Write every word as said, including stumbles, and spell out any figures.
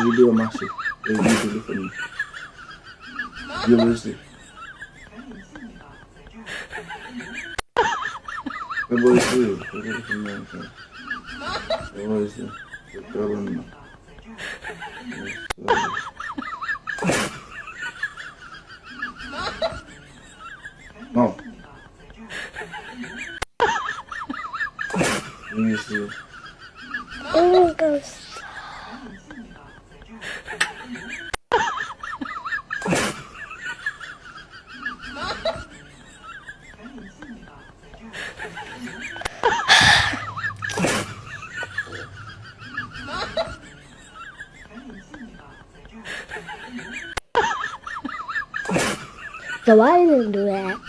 Videyo mache. E vye telefòn nan. Vye mesye. Fè bò isi. Fè telefòn nan. Fè bò isi. Fè telefòn nan. Non. Vin isi. So why you didn't do that?